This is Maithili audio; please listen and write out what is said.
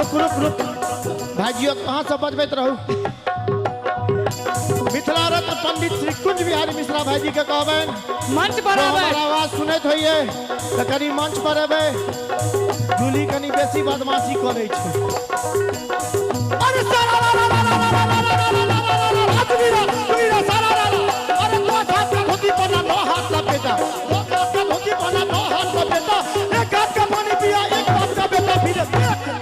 रुक रुक रुक भाइजी, अहाँ सब बजबैत रहू। मिथिला रत्न पंडित श्री कुंज बिहारी मिश्रा भाईजी के कहबनि मंच पर हमर आबै। आवाज सुनैत होइए तऽ कनि मंच पर एबै। जूली कनि बेसी बदमाशी करै छै। अरे सारा